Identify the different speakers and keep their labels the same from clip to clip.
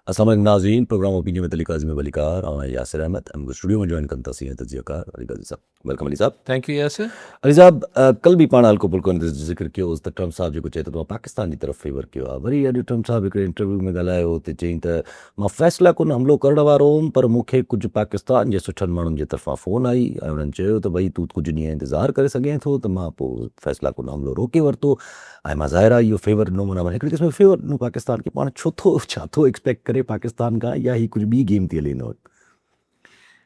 Speaker 1: السلام عليڪم ناظرين programme opinion with Ali Qazi ۾ ڀليڪار آئون آهيان ياسر احمد ۽ مون کي اسٽوڊيو ۾ جوائن ڪن ٿا سينئر تجزيه ڪار علي قاضي صاحب welcome Ali صاحب.
Speaker 2: Thank you Yasir.
Speaker 1: Ali صاحب ڪل به پاڻ هلڪو ڦلڪو ان تي ذڪر ڪيو هوس ته ٽرمپ صاحب جيڪو چئي ٿو ته مان پاڪستان جي طرف فيور ڪيو آهي وري اڄ ٽرمپ صاحب هڪڙي انٽرويو ۾ ڳالهايو ته چيائين ته مان فيصله ڪن حملو ڪرڻ وارو هوم پر مون کي ڪجهه پاڪستان جي سٺن ماڻهن جي طرفان فون آئي ۽ انهن چيو ته ڀئي تون ڪجهه ڏينهن انتظار ڪري سگهين ٿو ته مان پوء فيصله ڪن حملو روڪي ورتو ۽ مان ظاهر آهي اهو فيور ڏنو معنيٰ هڪڙي قسم جو فيور ڏنو پاڪستان کي پاڻ ڇو ٿو ڇا ٿو ايڪسپيڪٽ ڪري پاڪستان کان يا هي ڪجهه ٻي گيم ٿي هلي هن وقت.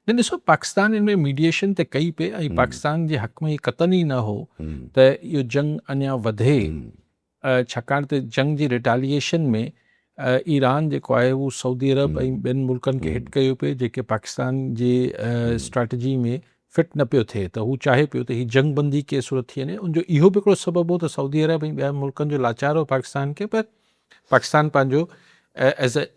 Speaker 2: نه ڏسو پاڪستان ان ۾ ميڊيئيشن ته ڪئي پئي ۽ پاڪستان جي حق ۾ هي قطعن ئي نه هو ته اهو جنگ اڃا وڌي ڇاڪاڻ ته جنگ جي ريٽاليئيشن ۾ ايران جيڪو آهي اهو سعودي عرب ۽ ٻين ملڪن کي هٽ ڪيو پئي جيڪي پاڪستان جي اسٽريٽجي ۾ فٽ نه پيو ٿئي ته هو چاهي پيو ته هي جنگ بندي ڪنهن صورت ٿي وڃي ان جو اهو به هڪڙو سبب هو ته سعودي عرب ۽ ٻين ملڪن جو لاچار هو پاڪستان کي پر پاڪستان پنهنجو ايز اي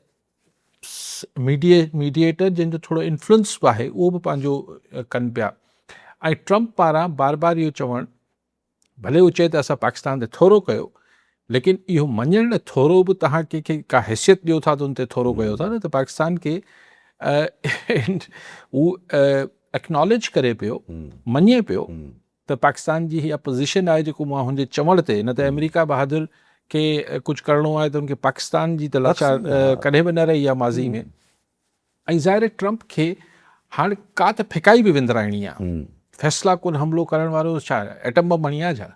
Speaker 2: ميڊيئيٽر جنهن جو ٿورو انفلوئنس به آهي اهو به پنهنجو ڪن پيا ۽ ٽرمپ پاران بار بار اهو چوڻ ڀلي هو چئي ته اسان پاڪستان تي ٿورو ڪيو ليڪن اهو مڃڻ نه ٿورو به توهان ڪنهن کي ڪا حيثيت ڏيو ٿا ته ان تي ٿورو ڪيو ٿا نه ته پاڪستان کي هو اڪناليج ڪري پيو مڃي پيو ته پاڪستان جي اها پوزيشن آهي جيڪو مان هن جي چوڻ تي نه ته آمريڪا بهادر کي ڪجهه ڪرڻو آهي ته ان کي پاڪستان جي ته لاچار ڪڏهن به نه رهي آهي ماضي ۾ ۽ ظاهر آهي ٽرمپ کي هاڻ ڪا ته ڦڪائي به وندرائڻي آ. فيصلا ڪن حملو ڪرڻ وارو ڇا ايٽم بم هڻي آ ڇا؟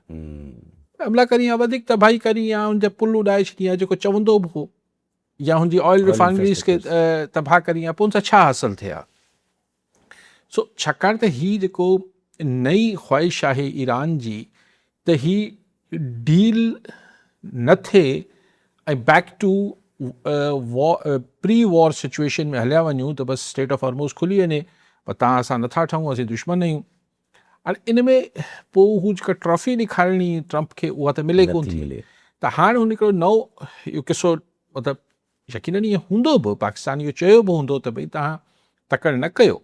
Speaker 2: حملا ڪرين ها وڌيڪ تباهي ڪرين ها ان جا پل اڏائي ڇڏين ها جيڪو چوندو به هو يا هن جي آئل ريفائنريز کي تباهه ڪرين ها پوء ان سان ڇا حاصل ٿئي ها؟ سو ڇاڪاڻ ته هي جيڪو نئين خواهش آهي ايران جي ته هي ڊيل نه ٿئي ۽ back to pre war situation ۾ هليا وڃون ته بس اسٽيٽ آف هرموز کلي وڃي پر تان اسان نٿا ٺهون اسين دشمن آهيون هاڻي ان ۾ پوء هو جيڪا ٽرافي ڏيکارڻي ٽرمپ کي اها ته ملي ڪون ٿي ته هاڻ هن هڪڙو نئون اهو قصو مطلب يقينن ائين هوندو به، پاڪستان اهو چيو به هوندو ته ڀئي توهان تڪڙ نه ڪيو،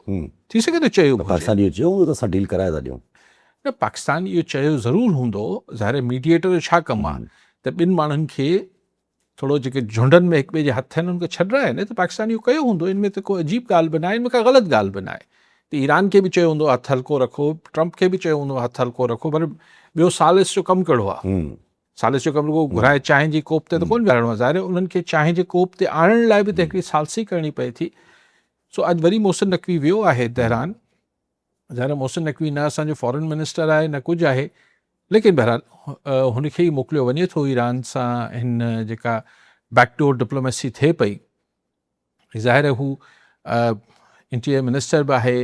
Speaker 2: ٿي سگهي ٿو چيو به هجي.
Speaker 1: پاڪستان اهو چيو هوندو ته اسان ڊيل ڪرائي ٿا ڏيون.
Speaker 2: نه پاڪستان اهو چيو ضرور هوندو، ظاهر آهي ميڊيئيٽر جو ڇا ڪم آهي ته ٻن ماڻهن کي ٿورو جيڪي جهنڊن ۾ هڪ ٻئي جي هٿ آهن انهن کي ڇڏرائي نه ته پاڪستان اهو ڪيو هوندو ان ۾ ته ڪو عجيب ڳالهه به ناهي ان ۾ ڪا غلط ڳالهه به ناهي ته ايران کي به چيو هوندو هٿ هلڪو رکو ٽرمپ کي به چيو هوندو هٿ هلڪو رکو پر ٻيو ثالث جو ڪم ڪهڙو آهي. ثالث جو ڪم رڳو گهرائي چانهه جي ڪوپ تي ته ڪونه ويهارڻو آهي، ظاهر آهي انهن کي چانهه جي ڪوپ تي آڻڻ لاء به ته هڪڙي ثالثي ڪرڻي پئي ٿي. سو اڄ وري محسن نقوي ويو آهي تهران. ظاهر آهي محسن نقوي نه اسان جو فارن منسٽر آهي نه ڪجهه آهي ليڪن بهرحال هن کي ئي موڪليو وڃي ٿو ايران سان هن جيڪا بيڪ ڊور ڊپلوميسي ٿئي پئي. ظاهر آهي هو انٽيريئر منسٽر به آهي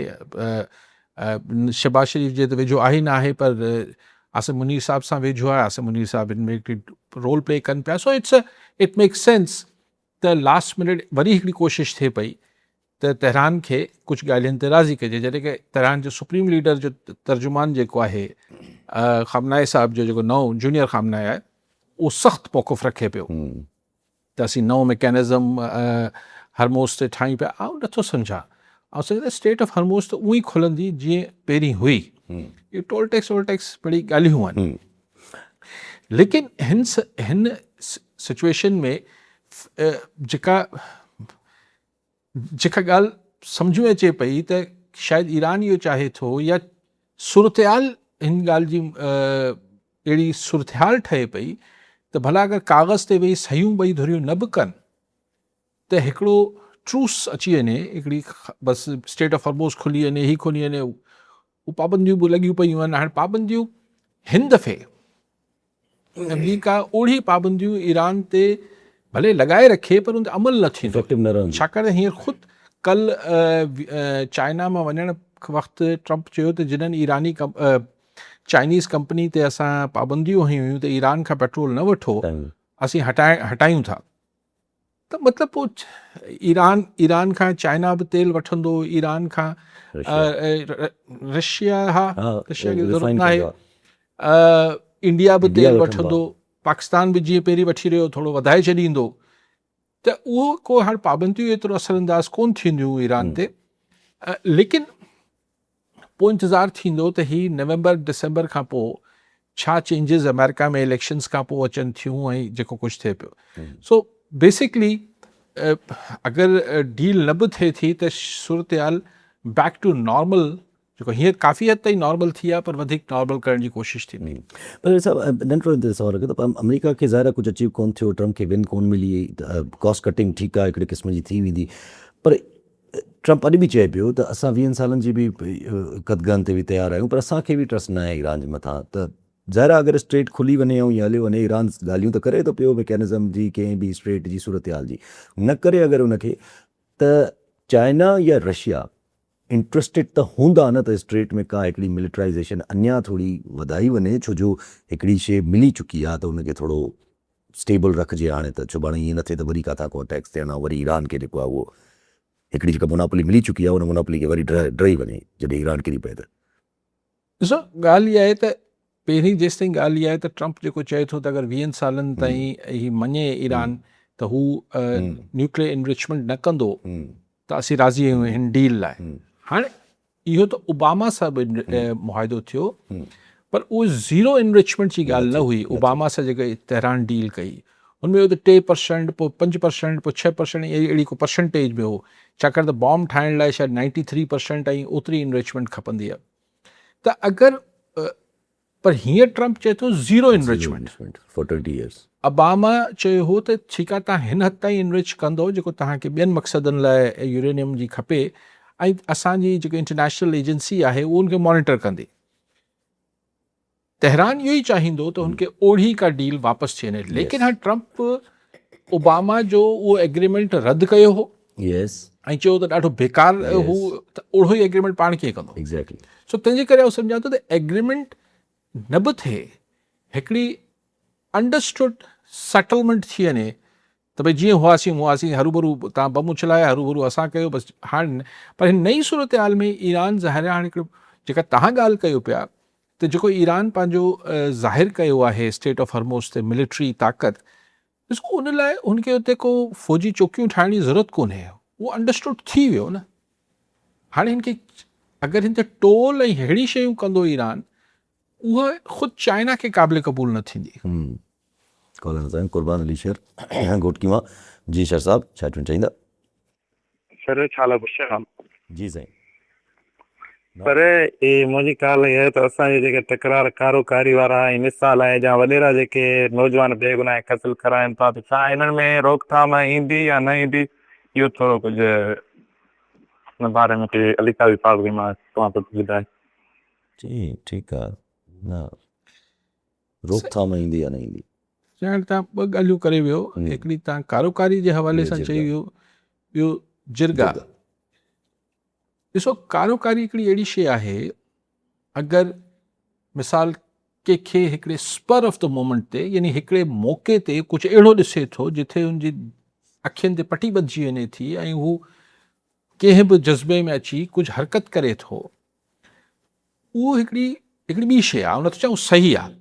Speaker 2: شهباز شريف جي ته ويجهو آهي نه آهي پر عاصم منير صاحب سان ويجهو آهي عاصم منير صاحب ان ۾ هڪڙي رول پلي ڪن پيا سو it's it make sense ته لاسٽ منٽ وري هڪڙي ڪوشش ٿئي پئي ته تهران کي ڪجهه ڳالهين تي راضي ڪجي جڏهن ڪه تهران جو سپريم ليڊر جو ترجمان جيڪو آهي خامنائي صاحب جو جيڪو نئون جونيئر خامنائي آهي اهو سخت موقف رکي پيو ته اسين نئون ميڪانزم هرموز تي ٺاهيون پيا، آئون نٿو سمجهان. آئون سمجهان ته اسٽيٽ آف هرموز ته اونئن ئي کلندي جيئن پهرين هئي. اهي ٽول ٽيڪس وول ٽيڪس مڙئي ڳالهيون آهن. ليڪن هن هن سچويشن ۾ جيڪا جيڪا ڳالهه سمجهه ۾ اچي پئي ته شايد ايران اهو چاهي ٿو يا صورتحال هن ڳالهه جي اهڙي صورتحال ٺهي پئي ته ڀلا اگر ڪاغذ تي ويهي صحيحون ٻئي ڌريون نه به ڪن ته هڪڙو ٽروس اچي وڃي هڪڙي بس اسٽيٽ آف هرموز کلي وڃي هي کلي وڃي هو پابنديون به لڳيون پيون آهن هاڻي پابنديون هن دفعي آمريڪا اهڙي پابنديون ايران تي ڀلي لڳائي رکي پر ان تي عمل نه ٿيندو ڇاڪاڻ ته هينئر خود ڪل چائنا مان وڃڻ وقت ٽرمپ چيو ته جنھن ايراني چائنيز ڪمپني تي اسان پابنديون هنيون هيون ته ايران کان پيٽرول نه وٺو اسين هٽايون ٿا ته مطلب پوء ايران ايران کان چائنا به تيل وٺندو ايران کان رشيا ها رشيا کي ضرورت ناهي انڊيا به تيل وٺندو پاڪستان به جيئن پهرين وٺي رهيو ٿورو وڌائي ڇڏيندو ته اهو ڪو هاڻ پابنديون ايترو اثر انداز ڪون ٿينديون ايران تي ليڪن پوء انتظار ٿيندو ته هي نومبر ڊسمبر کان پوء ڇا چينجز آمريڪا ۾ اليڪشنز کان پوء اچن ٿيون ۽ جيڪو ڪجهه ٿئي پيو سو بيسڪلي اگر ڊيل نه به ٿئي ٿي ته صورتحال بيڪ ٽو نارمل جيڪو هينئر ڪافي حد تائين نارمل ٿي آهي پر وڌيڪ نارمل ڪرڻ جي ڪوشش ٿيندي.
Speaker 1: پر صاحب ننڍڙو هن تي سوال رکيو ته آمريڪا کي ظاهر آهي ڪجهه اچيو ڪونه ٿيو ٽرمپ کي ون ڪونه ملي ڪاسٽ ڪٽنگ ٺيڪ آهي هڪڙي قسم جي ٿي ويندي پر ٽرمپ اڄ به چئي پيو ته اسان ويهن سالن جي به قدغن تي به تيار آهيون پر اسان کي به ٽرسٽ ناهي ايران جي مٿان ته ظاهر آهي اگر اسٽريٽ کلي وڃي ۽ ائين هليو وڃي ايران ڳالهيون ته ڪري ٿو پيو ميڪينزم جي ڪنهن به اسٽريٽ جي صورتحال جي نه ڪري اگر ان کي ته چائنا يا رشيا انٽرسٽيڊ ته هوندا نه ته اسٽريٽ ۾ ڪا هڪڙي ملٽرائيزيشن اڃا ٿوري وڌائي وڃي ڇو جو هڪڙي شيء ملي چڪي آهي ته ان کي ٿورو اسٽيبل رکجي هاڻي ته سڀاڻي ائين نه ٿئي ته وري ڪاٿان ڪو اٽيڪس ٿيڻ ۽ وري ايران کي جيڪو آهي اهو هڪڙي جيڪا موناپولي ملي چڪي آهي ان موناپولي کي وري ڊهي وڃي جڏهن ايران ڪري پئي ته.
Speaker 2: ڏسو ڳالهه اها آهي ته پهرين جيستائين ڳالهه اها آهي ته ٽرمپ جيڪو چئي ٿو ته اگر ويهن سالن تائين هي مڃي ايران ته هو نيوڪليئر انرچمينٽ نه ڪندو ته اسين راضي آهيون هن ڊيل لاء. هاڻي اهو ته اوباما سان به معاهدو ٿيو پر اهو زيرو انرچمينٽ جي ڳالهه نه هئي. اوباما سان جيڪا تهران ڊيل ڪئي ان ۾ اهو ته 3% پوء 5% پوء 6% اهڙي ڪو پرسنٽيج ۾ هو ڇاڪاڻ ته بام ٺاهڻ لاء شايد 93% ۽ اوتري انرچمينٽ کپندي آهي ته اگر پر هينئر ٽرمپ چئي ٿو zero enrichment.
Speaker 1: For 20 years.
Speaker 2: Obama چيو هو ته ٺيڪ آهي توهان هن حد تائين انرچ ڪندو جيڪو توهان کي ٻين مقصدن لاء يورينيم جي کپي ۽ اسان جي جيڪو انٽرنيشنل ايجنسي آهي اهو ان کي مانيٽر ڪندي. تهران اهو ئي چاهيندو ته هن کي اوڙهي ڪا ڊيل واپس ٿي وڃي ليڪن هاڻ ٽرمپ اوباما جو اهو ايگريمينٽ رد ڪيو هو. ۽ چيو ته ڏاڍو بيڪار هو ته اهڙو ئي ايگريمينٽ پاڻ ڪيئن ڪندو. سو تنهن جي ڪري آئون سمجهان ٿو ته ايگريمينٽ نه به ٿئي هڪڙي انڊرسٽوڊ سيٽلمينٽ ٿي وڃي ته ڀئي جيئن هئاسين هئاسين هروڀرو تان بم اڇلايا هروڀرو اسان ڪيو بس هاڻ پر هن نئين صورتحال ۾ ايران ظاهر آهي هاڻي هڪڙو جيڪا تهان ڳالهه ڪيو پيا ته جيڪو ايران پنهنجو ظاهر ڪيو آهي اسٽيٽ آف هرموز تي ملٽري طاقت ڏسو ان لاء هن کي اتي ڪو فوجي چوڪيون ٺاهڻ جي ضرورت ڪونهي اهو انڊرسٽوڊ ٿي ويو نه هاڻي هن کي اگر هن تي ٽول ۽ ههڙي شيون ڪندو ايران اها خود چائنا کي قابل قبول نه ٿيندي.
Speaker 1: ڪالر سائين قربان علي شير گهوٽڪي مان جي شير صاحب ڇا چوڻ چاهيندا.
Speaker 3: سر ڇا لاء پڇيو.
Speaker 1: جي سائين.
Speaker 3: پر اي منهنجي ڪال اها آهي ته اسان جي جيڪي تڪرار ڪارو ڪاري وارا ۽ مثال آهي جا وڏيرا جيڪي نوجوان بيگناهه قتل ڪرائن ٿا ته ڇا انهن ۾ روڪٿام ايندي يا نه ايندي اهو ٿورو ڪجهه ان باري ۾ ڪي علي قاضي صاحب کي مان چوان ٿو ته ٻڌائي.
Speaker 1: جي ٺيڪ آ نه روڪٿام ايندي يا نه ايندي.
Speaker 2: چاهڻ تان ٻه ڳالهيون ڪري ويو هڪڙي تان ڪاروڪاري جي حوالي سان چئي ويو ٻيو جرڳا. ڏسو ڪاروڪاري هڪڙي اهڙي شيء آهي اگر مثال ڪنهن کي هڪڙي اسپر آف the moment تي يعني هڪڙي موقعي تي ڪجهه اهڙو ڏسي ٿو جتي هن جي اکين تي پٽي ٻڌجي وڃي ٿي ۽ هو ڪنهن به جذبي ۾ اچي ڪجهه حرڪت ڪري ٿو اهو هڪڙي هڪڙي ٻي شيء آهي نٿو چوان صحيح آهي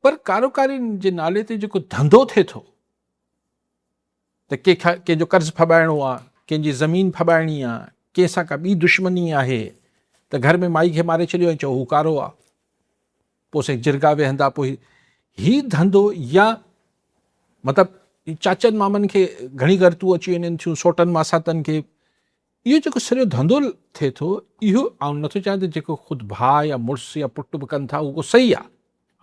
Speaker 2: پر ڪاروڪاري جي نالي تي جيڪو ڌنڌو ٿئي ٿو ته ڪنهن کان ڪنهن جو قرض ڦٻائڻو آ، ڪنهن جي زمين ڦٻائڻي آ، ڪنهن سان ڪا ٻي دشمني آهي ته گهر ۾ مائي کي ماري ڇڏيو ۽ چئو هو ڪارو آ. پوء سائين جرڳا ويهندا پوء هي ڌنڌو يا مطلب چاچن مامن کي گهڻي غرتون اچي وڃن ٿيون سوٽن ماساتن کي اهو جيڪو سڄو ڌنڌو ٿئي ٿو اهو آئون نٿو چاهيان ته جيڪو خود ڀاء يا مڙس يا پٽ به ڪن ٿا اهو ڪو صحيح آهي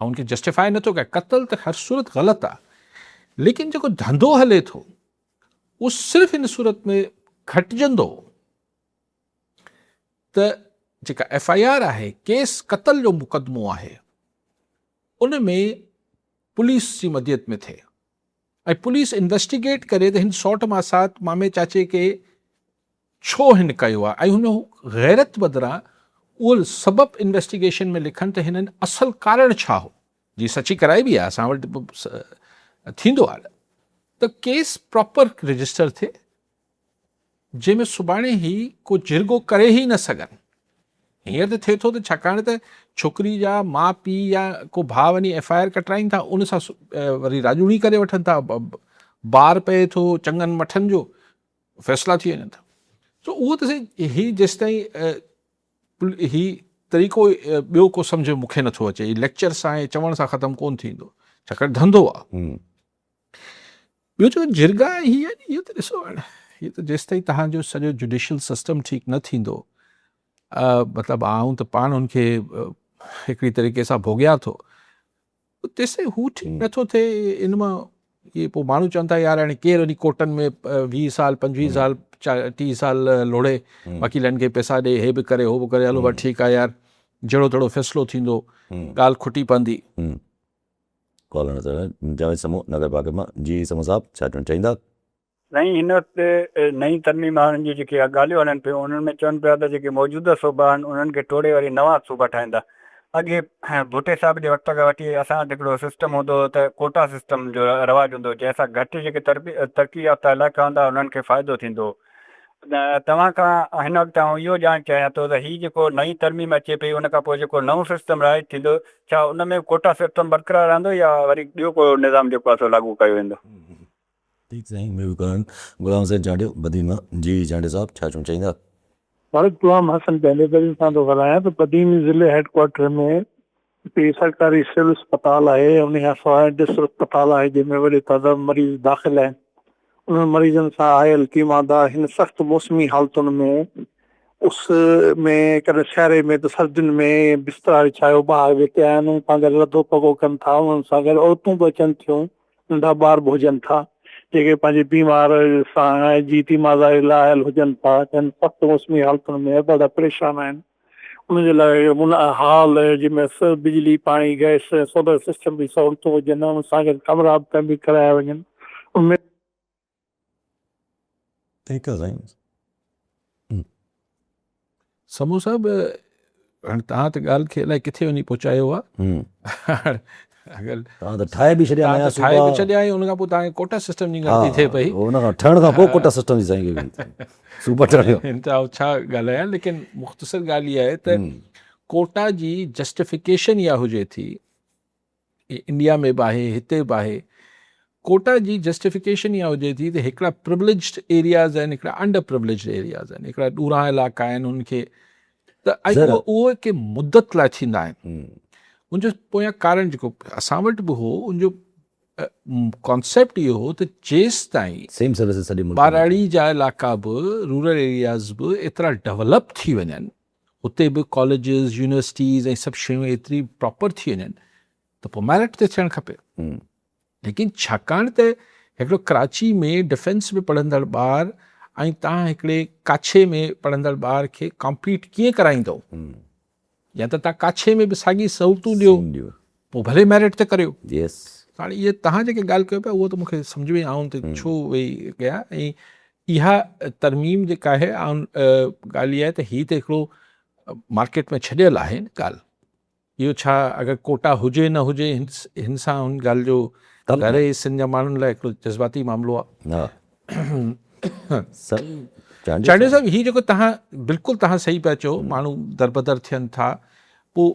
Speaker 2: آئون ان کي جسٽيفائي نٿو ڪيان قتل ته هر صورت غلط آهي ليڪن جيڪو ڌنڌو هلي ٿو اهو صرف ان صورت ۾ گهٽجندو ته جيڪا ايف I R آهي ڪيس قتل جو مقدمو آهي ان ۾ پوليس جي مديت ۾ ٿئي ۽ پوليس انويسٽيگيٽ ڪري ته هن سئوٽ ماسات مامي چاچي کي ڇو هن ڪيو آهي ۽ هن غيرت بدران اهو سبب انويسٽيگيشن ۾ لکن ته هنن اصل ڪارڻ ڇا هو جي سچي ڪرائي به آهي اسان وٽ ٿيندو آهي ته ڪيس پراپر رجسٽر ٿئي جنهن ۾ سڀاڻي هي ڪو جرڳو ڪري ئي نه سگهن. هينئر ته ٿئي ٿو ته ڇاڪاڻ ته ڇوڪري جا ماء پيء يا ڪو ڀاء وڃي ايف I R ڪٽرائين ٿا ان سان وري راڄوڻي ڪري وٺن ٿا بار پئي ٿو چڱن مٺن جو فيصلا ٿي وڃن ٿا سو اهو ته سائين هي جيستائين هي طريقو ٻيو ڪو سمجهه مون کي نٿو اچي هي ليڪچر سان ۽ چوڻ سان ختم ڪون ٿيندو ڇاڪاڻ ڌنڌو آ. ٻيو جيڪو جرڳا ۽ هي آهن اهو ته ڏسو هاڻي هي ته جيستائين توهان جو سڄو جڊيشل سسٽم ٺيڪ نه ٿيندو مطلب آئون ته پاڻ ان کي هڪڙي طريقي سان ڀوڳيان ٿو تيستائين هو ٺيڪ نٿو ٿئي ان مان اهي پوء ماڻهو چون ٿا يار هاڻي ڪير وڃي ڪورٽن ۾ 20 سال 25 سال 30 سال لوڙي وڪيلن کي پئسا ڏي هي به ڪري هو به ڪري هلو بس ٺيڪ آهي يار جهڙو تهڙو فيصلو ٿيندو ڳالهه کٽي پوندي.
Speaker 1: ڪالر نظر جاويد سمو نگر پاڪ مان جي سمو صاحب ڇا چوڻ چاهيندا.
Speaker 4: سائين هن وقت نئين ترميم وارن جون جيڪي ڳالهيون هلن پيون انهن ۾ چون پيا ته جيڪي موجوده صوبا آهن انهن کي ٽوڙي وري نوان صوبا ٺاهيندا. اڳي ڀٽي صاحب جي وقت کان وٺي اسان وٽ هڪڙو سسٽم هوندو هو ته ڪوٽا سسٽم جو رواج هوندو هو جنهن سان گهٽ جيڪي ترقي يافته علائقا هوندا انهن کي فائدو ٿيندو هو. توهان کان هن وقت آئون اهو ڄاڻڻ چاهيان ٿو ته هي جيڪو نئين ترميم اچي پئي ان کان پوء جيڪو نئون سسٽم رائج ٿيندو ڇا ان ۾ ڪوٽا سسٽم برقرار رهندو يا وري ٻيو ڪو نظام جيڪو آهي سو لاڳو ڪيو ويندو؟
Speaker 1: ٺيڪ سائين ميو ڪرڻ غلام حسين چانڊيو بدين مان جي چانڊيو صاحب ڇا چوڻ چاهيندا.
Speaker 5: ملڪ غلام حسن چانڊيو بدين سان ٿو ڳالهايان ته بدين ضلعي هيڊ ڪوارٽر ۾ هڪڙي سرڪاري سول اسپتال آهي انهي کان سواء ڊسٽرڪٽ اسپتال آهي جنهن ۾ وڏي تعداد ۾ مريض داخل آهن انهن مريضن سان آيل تيماردار هن سخت موسمي حالتن ۾ اس ۾ ڪڏهن سياري ۾ ته سردين ۾ بسترا وڇايو ٻاهر ويٺا آهن انهن سان گڏ رڌو پڪو ڪن ٿا انهن سان گڏ عورتون به اچن ٿيون ننڍا ٻار به هجن ٿا، جيڪي پنهنجي بيمار سان ۽ جي تيمارداري لاء آيل هجن ٿا، جن سخت موسمي حالتن ۾ ڏاڍا پريشان آهن، انهن جي لاء هال جنهن ۾ بجلي، پاڻي، گئس ۽ سولر سسٽم جون سهولتون هجن، ان سان گڏ ڪمرا به تعمير ڪرايا وڃن، ان ۾.
Speaker 1: ٺيڪ آ سائين.
Speaker 2: سمون صاحب هاڻي توهان ته ڳالهه کي الائي ڪٿي وڃي پهچايو آ. اگر
Speaker 1: توهان ته ٺاهي به ڇڏيا نيا صوبا.
Speaker 2: ٺاهي به ڇڏيا ۽ ان کان پوء توهان کي ڪوٽا سسٽم جي ڳڻتي ٿئي پئي.
Speaker 1: ان کان ٺهڻ کان پوء ڪوٽا سسٽم جي سائين صوبا ٺاهيو.
Speaker 2: هن ته آئون ڇا ڳالهايان ليڪن مختصر ڳالهه اها آهي ته ڪوٽا جي جسٽيفڪيشن اها هجي ٿي انڊيا ۾ به آهي هتي به آهي ڪوٽا جي جسٽيفڪيشن اها هجي ٿي ته هڪڙا پروليجڊ ايرياز آهن هڪڙا انڊر پروليجڊ ايرياز آهن هڪڙا ڏورانهن علائقا آهن انهن کي ته اهو ڪي مدت لاء ٿيندا آهن ان جو پويان ڪارڻ جيڪو اسان وٽ به هو ان جو ڪانسيپٽ اهو هو ته جيستائين
Speaker 1: سيم سروسز سڄي ملڪ
Speaker 2: ٻهراڙي جا علائقا به رورل ايرياز به ايترا ڊولپ ٿي وڃن اتي به ڪاليجز، يونيورسٽيز ۽ سڀ شيون ايتري پراپر ٿي وڃن ته پوء ميرٽ تي ٿيڻ کپي. ليڪن ڇاڪاڻ ته هڪڙو ڪراچي ۾ ڊفينس ۾ پڙهندڙ ٻار ۽ توهان هڪڙي ڪاڇي ۾ پڙهندڙ ٻار کي ڪامپيٽ ڪيئن ڪرائيندؤ؟ يا ته توهان ڪاڇي ۾ به ساڳي سهولتون ڏيو پوء ڀلي ميرٽ تي ڪريو. هاڻي اهي توهان جيڪي ڳالهه ڪيو پيا اهو ته مون کي سمجهه ۾ آئون ته ڇو ويهي ڪيا ۽ اها ترميم جيڪا آهي آئون ڳالهه اها آهي ته هي ته هڪڙو مارڪيٽ ۾ ڇڏيل آهي نه ڳالهه اهو ڇا اگر ڪوٽا هجي نه هجي هن سان هن ڳالهه جو ظاهر آهي سنڌ جا ماڻهن لاء هڪڙو جذباتي معاملو آهي. چانڊيو صاحب هي جيڪو تهان بلڪل تهان صحيح پيا چئو ماڻهو دربدر ٿين ٿا پوء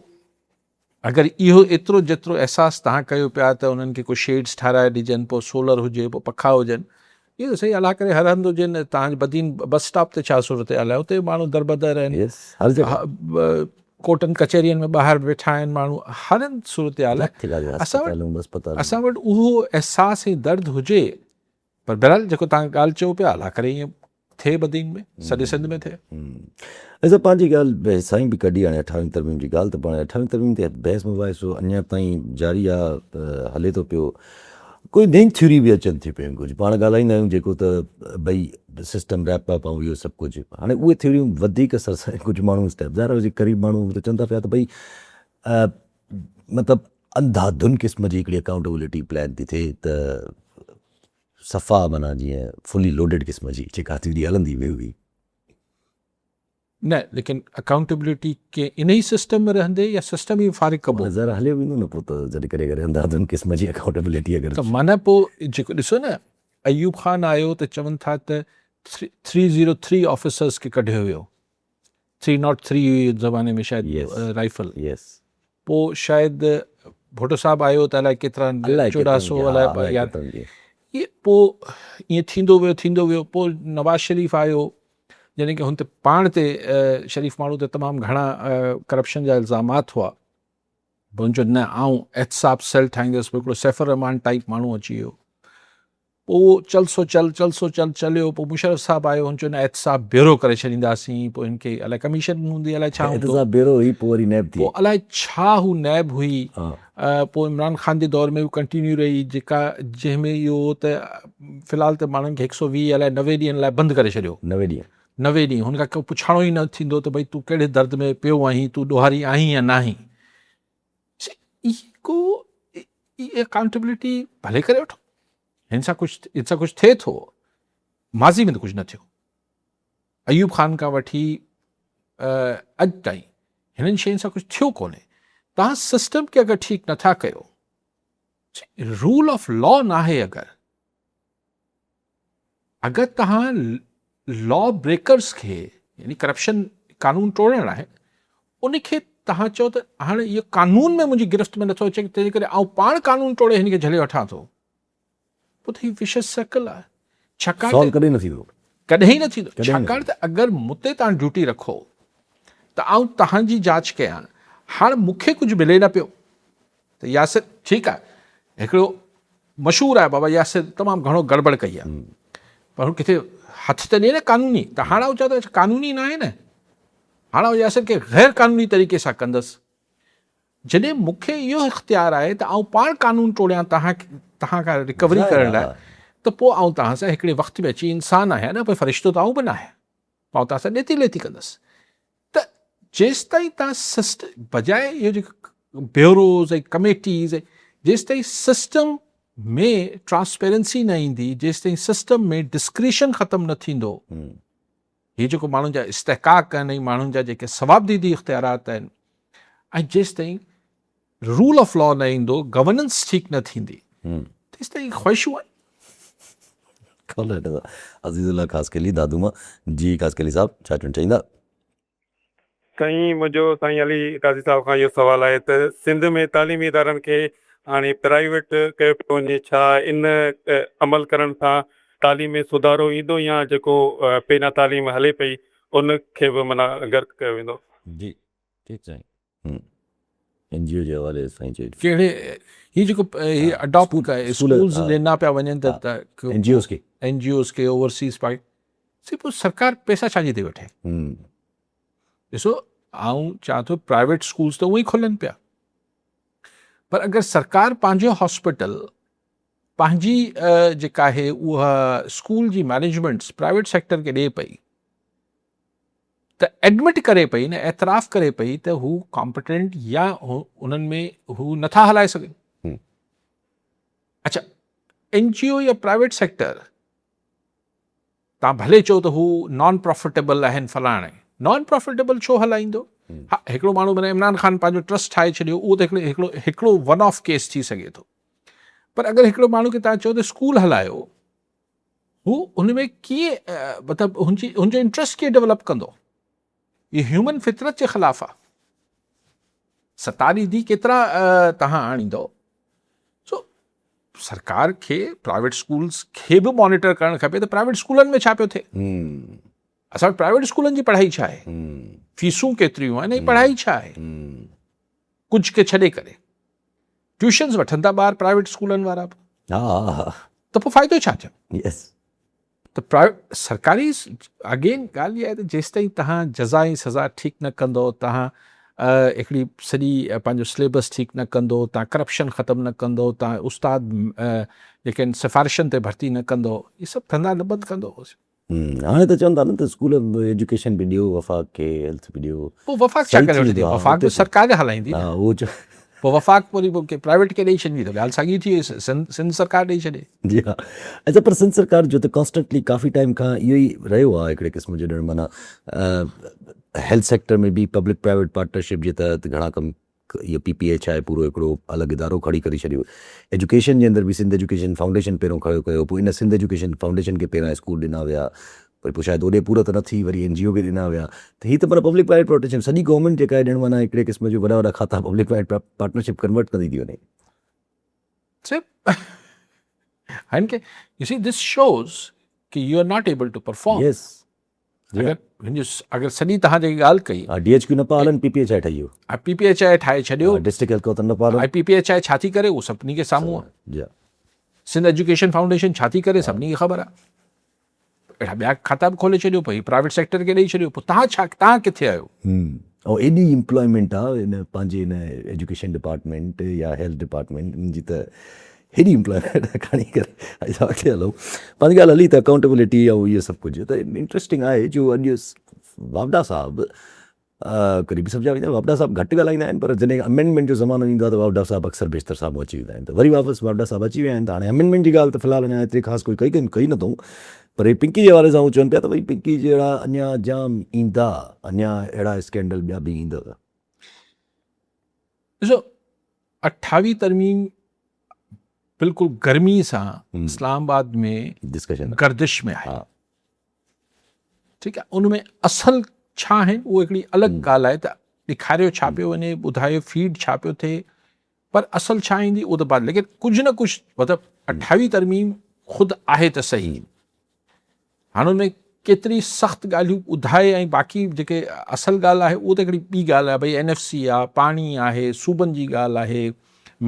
Speaker 2: اگر اهو ايترو جيترو احساس توهان ڪيو پيا ته انهن کي ڪو شيڊز ٺاهرائي ڏجن پوء سولر هجي پوء پکا هجن اهو ته صحيح الله ڪري هر هنڌ هجن توهان جي بدين بس اسٽاپ تي ڇا صورتحال آهي اتي به ماڻهو دربدر آهن ڪورٽن ڪچهرين ۾ ٻاهر ويٺا آهن ماڻهو هر هنڌ صورتحال آهي اسان وٽ اهو احساس ۽ درد هجي پر بهرحال جيڪو توهان ڳالهه چئو پيا الله ڪري ائين ٿئي بدين ۾ سڄي سنڌ ۾ ٿئي.
Speaker 1: اچا پنهنجي ڳالهه سائين به ڪڍي هاڻي اٺاويهين ترميم جي ڳالهه ته پاڻ اٺاويهين ترميم تي بحث مباحثو اڃا تائين جاري آ هلي ٿو پيو ڪوئي نئين ٿيوري به اچن ٿيون پيون ڪجهه پاڻ ڳالهائيندا آهيون جيڪو ته ڀئي سسٽم ريپ اپ ۽ اهو سڀ ڪجهه هاڻي اهي ٿيوريون وڌيڪ سر ڪجهه ماڻهو اسٽيپ ظاهر آهي قريب ماڻهو ته چون ٿا پيا ته ڀئي مطلب انڌا ڌن قسم جي هڪڙي اڪائونٽيبلٽي پلان ٿي ٿئي ته صفا معنيٰ جيئن فلي لوڊيڊ قسم جي جيڪا ٿيوري هلندي وئي هئي.
Speaker 2: نه ليڪن اڪائونٽيبلٽي ڪي انهي سسٽم ۾ رهندي يا سسٽم ئي فارغ ڪبو.
Speaker 1: ذرا هليو ويندو نه پوء ته جڏهن ڪڏهن ڪڏهن انڌا ڌن قسم جي اڪائونٽيبلٽي اگر.
Speaker 2: ته معنيٰ پوء جيڪو ڏسو نه ايوب خان آيو ته چون ٿا ته ٿري زيرو ٿري آفيسرز کي ڪڍيو ويو. ٿري not three هئي ان زماني ۾ شايد رائفل پوء شايد ڀٽو صاحب آيو ته الائي ڪيترا 1400 الائي يار اهي پوء ائين ٿيندو ويو ٿيندو ويو پوء نواز شريف آيو جڏهن ڪي هن تي پاڻ تي شريف ماڻهو تي تمام گهڻا ڪرپشن جا الزامات هئا پوء هن چيو نه آئون احتساب سيل ٺاهيندس پوء هڪڙو سيف الرحمان ٽائيپ ماڻهو اچي ويو. پوء اهو چل سو چل، چل سو چل چليو، پوء مشرف صاحب آيو، هن چيو نه احتساب بيورو ڪري ڇڏينداسين، پوء هن کي الائي ڪميشن هوندي الائي ڇا هوندو.
Speaker 1: احتساب بيورو هئي، پوء وري نيب ٿي.
Speaker 2: پوء الائي ڇا هو نيب هئي، پوء عمران خان جي دور ۾ به ڪنٽينيو رهي، جيڪا جنهن ۾ اهو هو ته في الحال ته ماڻهن کي هڪ سو 20 الائي 90 ڏينهن لاء بند ڪري ڇڏيو.
Speaker 1: 90 ڏينهن.
Speaker 2: 90 ڏينهن، هن کان ڪو پڇاڻو ئي نه ٿيندو ته ڀئي تون ڪهڙي درد ۾ پيو آهين، تون ڏوهاري آهين يا ناهين. اهي ڪو اهي اڪائونٽيبلٽي ڀلي ڪري وٺو، هن سان ڪجهه هن سان ڪجهه ٿئي ٿو، ماضي ۾ ته ڪجهه نه ٿيو. ايوب خان کان وٺي اڄ تائين هنن شين سان ڪجهه ٿيو ڪونهي. توهان سسٽم کي اگر ٺيڪ نٿا ڪيو، رول آف لا ناهي اگر اگر توهان لا بريڪرز کي يعني ڪرپشن قانون ٽوڙڻ آهي ان کي توهان چئو ته هاڻي اهو قانون ۾ منهنجي گرفت ۾ نٿو اچي تنهن ڪري آئون پاڻ قانون ٽوڙي هن کي جهلي وٺان ٿو پوء ته هي وشس سرڪل آهي ڇاڪاڻ
Speaker 1: سالو ڪڏهن نه ٿيندو
Speaker 2: ڪڏهن نه ٿيندو ڇاڪاڻ ته اگر مون تي توهان ڊيوٽي رکو ته آئون توهان جي جاچ ڪيان هاڻ مون کي ڪجهه ملي نه پيو ته ياسر ٺيڪ آهي هڪڙو مشهور آهي بابا ياسر تمام گهڻو گڙٻڙ ڪئي آهي پر هو ڪٿي هٿ ته ڏي نه قانوني ته هاڻ آئون چوان ته قانوني نه آهي نه هاڻ آئون ياسر کي غير قانوني طريقي سان ڪندس جڏهن مون کي اهو اختيار آهي ته آئون پاڻ قانون ٽوڙيان تهان تهان کان رڪوري ڪرڻ لاء ته پوء آئون تهان سان هڪڙي وقت ۾ اچي انسان آهيان نه فرشتو ته آئون به نه آهيان آئون توهان سان ڏيتي ليتي ڪندس ته جيستائين توهان سسٽ بجاء اهو جيڪو بيوروز ۽ ڪميٽيز ۽ جيستائين سسٽم ۾ ٽرانسپيرنسي نه ايندي جيستائين سسٽم ۾ ڊسڪريشن ختم نه ٿيندو هي جيڪو ماڻهن جا استحقاق آهن ۽ ماڻهن جا جيڪي ثوابديدي اختيارات آهن ۽ جيستائين رول آف لا نه ايندو، گورننس ٺيڪ نه ٿيندي، تيستائين خواهشون آهن.
Speaker 1: ڪالر عزيز الله خاصخيلي دادو مان جي خاصخيلي صاحب ڇا چوڻ چاهيندا.
Speaker 3: سائين منهنجو سائين علي قاضي صاحب کان اهو سوال آهي ته سنڌ ۾ تعليمي ادارن کي هاڻي پرائيويٽ ڪيو پيو وڃي ڇا ان عمل ڪرڻ سان تعليم ۾ سڌارو ايندو يا جيڪو پهريان تعليم هلي پئي ان کي به معنيٰ غرق ڪيو ويندو.
Speaker 1: جي ٺيڪ سائين. اين جي او جي حوالي سان چئي.
Speaker 2: ڪهڙي هي جيڪو هي اڊاپٽ اسڪولز ڏنا پيا وڃن ته
Speaker 1: اين جي اوز کي
Speaker 2: اين جي اوز کي اوورسيز پاڪ سي پوء سرڪار پئسا ڇا جي ٿي وٺي. ڏسو آئون چوان ٿو پرائيويٽ اسڪولز ته اونئن ئي کلن پيا پر اگر سرڪار پنهنجو هاسپيٽل پنهنجي جيڪا آهي اها اسڪول جي مئنيجمينٽس پرائيويٽ سيڪٽر کي ڏئي پئي ته ايڊمٽ ڪري پئي نه اعتراف ڪري پئي ته هو ڪامپٽنٽ يا انهن ۾ هو نٿا هلائي سگهن. اڇا اين جي او يا پرائيويٽ سيڪٽر تان ڀلي چئو ته هو نان پرافٽيبل آهن فلاڻي نان پرافٽيبل ڇو هلائيندو؟ ها هڪڙو ماڻهو معنيٰ عمران خان پنهنجو ٽرسٽ ٺاهي ڇڏيو اهو ته هڪڙو هڪڙو هڪڙو ون آف ڪيس ٿي سگهي ٿو پر اگر هڪڙو ماڻهو کي تان چئو ته اسڪول هلايو هو ان ۾ ڪيئن مطلب هن جي هن جو انٽرسٽ ڪيئن ڊولپ ڪندو؟ هي هيومن فطرت جي خلاف آ. ستاري the ڪيترا تهان آڻيندو؟ سو سرڪار کي پرائيويٽ اسڪولز کي به مانيٽر ڪرڻ کپي ته پرائيويٽ اسڪولن ۾ ڇا پيو ٿئي. اسان وٽ پرائيويٽ اسڪولن جي پڙهائي ڇا آهي؟ فيسون ڪيتريون آهن ۽ پڙهائي ڇا آهي؟ ڪجهه کي ڇڏي ڪري ٽيوشنز وٺن ٿا ٻار پرائيويٽ اسڪولن وارا به ته پوء فائدو ڇا ٿيو؟ ته پرائيويٽ سرڪاري اگين ڳالهه اها آهي ته جيستائين توهان جزا ۽ سزا ٺيڪ نه ڪندو توهان هڪڙي سڄي پنهنجو سليبس ٺيڪ نه ڪندو توهان ڪرپشن ختم نه ڪندو توهان استاد جيڪي آهن سفارشن تي ڀرتي نه ڪندو اهي سڀ ڌنڌا نه بند ڪندو.
Speaker 1: هاڻي ته چون ٿا نه ته اسڪول ايجوڪيشن به ڏيو وفاق کي هيلٿ به ڏيو.
Speaker 2: پوء وفاق ڇا ڪري وٺندي وفاق به سرڪار هلائيندي نه پوء وفاق وري پوء پرائيويٽ کي ڏئي ڇڏيندي ته ڳالهه ساڳي ٿي وئي سنڌ سرڪار ڏئي ڇڏي.
Speaker 1: جي ها اچا پر سنڌ سرڪار جو ته ڪانسٽنٽلي ڪافي ٽائيم کان اهو ئي رهيو آهي هڪڙي قسم جو ڄڻ معنيٰ هيلٿ سيڪٽر ۾ به پبلڪ پرائيويٽ پارٽنرشپ جي تحت گهڻا ڪم اهو پي پي ايڇ I پورو هڪڙو الڳ ادارو کڙي ڪري ڇڏيو. ايجوڪيشن جي اندر به سنڌ ايجوڪيشن فائونڊيشن پهريون کڙو ڪيو پوء ان سنڌ ايجوڪيشن فائونڊيشن کي پهريان اسڪول ڏنا ويا وري پوء شايد اوڏي پورت نه ٿي وري اين جي او کي ڏنا ويا ته هي ته معنيٰ پبلڪ پرائيويٽ پارٽنرشپ سڄي گورنمينٽ جيڪا آهي ڄڻ معنيٰ هڪڙي قسم جو وڏا وڏا کاتا پبلڪ پرائيويٽ پارٽنرشپ ڪنورٽ ڪندي ٿي وڃي.
Speaker 2: هن کي يو سي this shows ڪي you are not able to perform.
Speaker 1: Yes.
Speaker 2: اگر هن جو اگر سڄي توهان جيڪي ڳالهه ڪئي.
Speaker 1: ها ڊي ايڇ ڪيو نه پيا هلن پي پي ايڇ I ٺهي ويو.
Speaker 2: ها پي پي ايڇ I ٺاهي ڇڏيو.
Speaker 1: ها ڊسٽرڪٽ هيلٿ ڪوتر نه پيا هلن.
Speaker 2: ۽ پي پي ايڇ I ڇا ٿي ڪري اهو سڀني کي سامهون آهي.
Speaker 1: جي ها.
Speaker 2: سنڌ ايجوڪيشن فائونڊيشن ڇا ٿي ڪري سڀني کي خبر آهي. اهڙا ٻيا کاتا به کولي ڇڏيو پوء هي پرائيويٽ سيڪٽر کي ڏئي ڇڏيو پوء تهان ڇا تهان ڪٿي آهيو.
Speaker 1: ۽ ايڏي امپلائمينٽ آ ان پنهنجي ان ايجوڪيشن ڊپارٽمينٽ يا هيلٿ ڊپارٽمينٽ ان جي ته هيڏي امپلائمينٽ آ کڻي ڪري اسان اڳتي هلون پنهنجي ڳالهه هلي ته اڪائونٽيبلٽي ۽ اهو سڀ ڪجهه ته انٽريسٽنگ آهي جو اڄ واوڊا صاحب قريبي سمجهيا ويندا آهن. واپڊا صاحب گهٽ ڳالهائيندا آهن پر جڏهن امينڊمينٽ جو زمانو ايندو آهي ته واپڊا صاحب اڪثر بيشتر سامهون اچي ويندا آهن ته وري واپس واپڊا صاحب اچي ويا آهن ته هاڻي امينڊمينٽ جي ڳالهه ته في الحال اڃا ايتري خاص ڪوئي ڪئي ڪئي نه اٿئون پر هي پنڪي جي حوالي سان هو چون پيا ته ڀئي پنڪي جهڙا اڃا جام ايندا اڃا اهڙا اسڪينڊل ٻيا به ايندو.
Speaker 2: ڏسو اٺاويهه ترميم بلڪل گرمي سان اسلام آباد ۾
Speaker 1: ڊسڪشن
Speaker 2: گردش ۾ آهي. ٺيڪ آهي ان ۾ اصل ڇا آهن اهو هڪڙي الڳ ڳالهه آهي ته ڏيکاريو ڇا پيو وڃي ٻڌايو فيڊ ڇا پيو ٿئي پر اصل ڇا ايندي اهو ته بعد ليڪن ڪجهه نه ڪجهه مطلب اٺاويهه ترميم خود آهي ته صحيح هاڻي ان ۾ ڪيتري سخت ڳالهيون ٻڌائي ۽ باقي جيڪي اصل ڳالهه آهي اهو ته هڪڙي ٻي ڳالهه آهي ڀئي اين ايف سي آهي پاڻي آهي صوبن جي ڳالهه آهي